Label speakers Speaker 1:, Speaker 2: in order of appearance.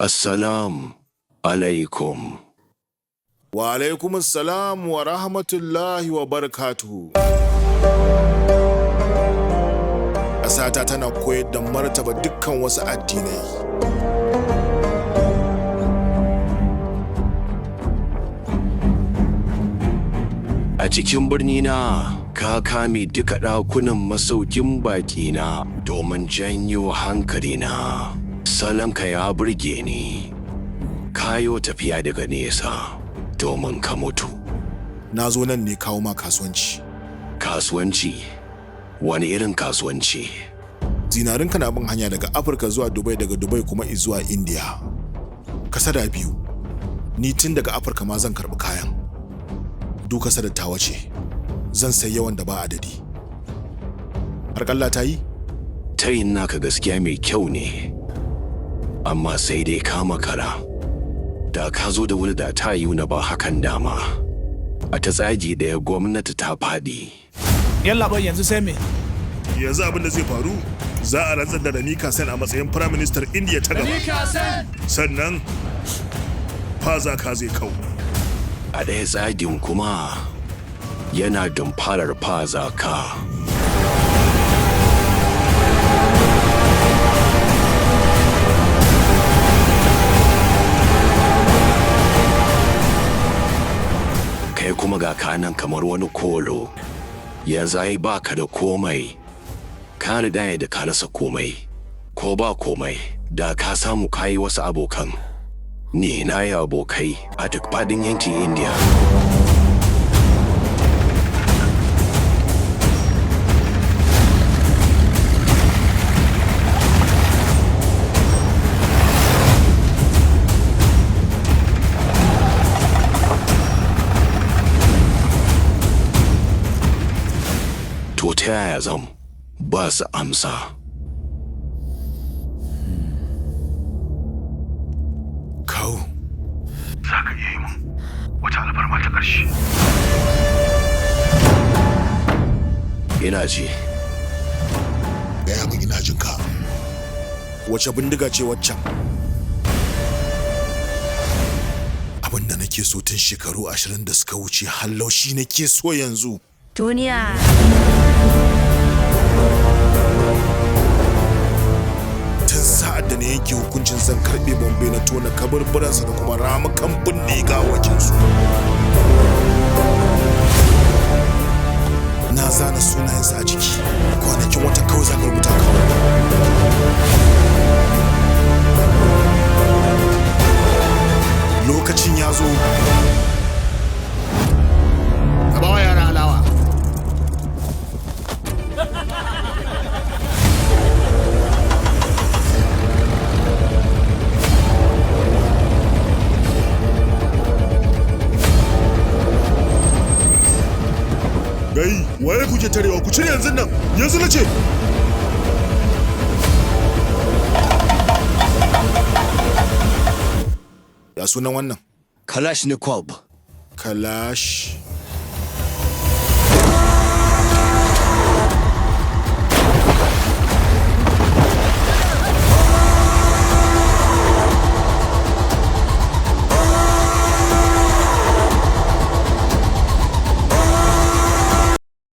Speaker 1: Assalam alaikum.
Speaker 2: Wa alaikum assalam wa rahmatullahi wa barakatuhu. Ƙasata tana koyar da martaba dukkan wasu addinai.
Speaker 1: A cikin birni na ka kame duka ɗakunan masaukin baƙina domin janyo hankalina. Salonka ya burge ni. Kayo tafiya daga nesa domin ka mutu.
Speaker 2: Na zo nan ne kawo ma kasuwanci.
Speaker 1: Kasuwanci? Wani irin kasuwanci?
Speaker 2: Zinarinka na bin hanya daga Afirka zuwa Dubai, daga Dubai kuma zuwa India. Kasada biyu. Ni tun daga Afirka ma zan karɓi kayan. Duk kasada tawa ce. Zan sayi yawan da ba adadi. Harƙalla ta yi?
Speaker 1: Tayin naka gaskiya mai kyau ne. Amma sai dai ka makara. Da ka zo da wuri da ta yi na ba hakan dama. A ta tsagi ɗaya gwamnati ta faɗi.
Speaker 3: Yallaɓai, yanzu sai me?
Speaker 2: Yanzu abin da zai faru, za a rantsar da Ramika Sen a matsayin Prime Minister India ta gaba. Sannan Fazaka zai kau.
Speaker 1: A ɗaya tsagin kuma yana dumfarar Fazaka. Kai kuma ga kanan kamar wani kolo. Yanzu ai baka da komai. Ka riga da ka rasa komai. Ko ba komai, da ka samu kayi wasu abokan. Ni na yi abokai a duk faɗin yankin India. To ta yaya zan ba su amsa?
Speaker 2: Kawo.
Speaker 4: Za ka iya yi mun wata alfarma ta ƙarshe?
Speaker 1: Ina ji.
Speaker 2: Gaya min, ina jin ka. Wace bindiga ce waccan? Abin da nake so tun shekaru 20 da suka wuce hallaushi nake so yanzu.
Speaker 5: Duniya.
Speaker 2: Tun sa'ad da na yanke hukuncin zan karɓe Bombay, na tona kaburburansa da kuma ramukan binne gawakinsu. Na zana sunayensa a ciki, kwanakin watan kawai za ka rubuta kawai. Lokacin ya zo.
Speaker 6: Ka ba wa yara alawa.
Speaker 2: Gai, waye kuke tarewa? Ku cire yanzu nan, yanzu na ce. Ya sunan wannan?
Speaker 1: Kalashnikov.
Speaker 2: Kalash.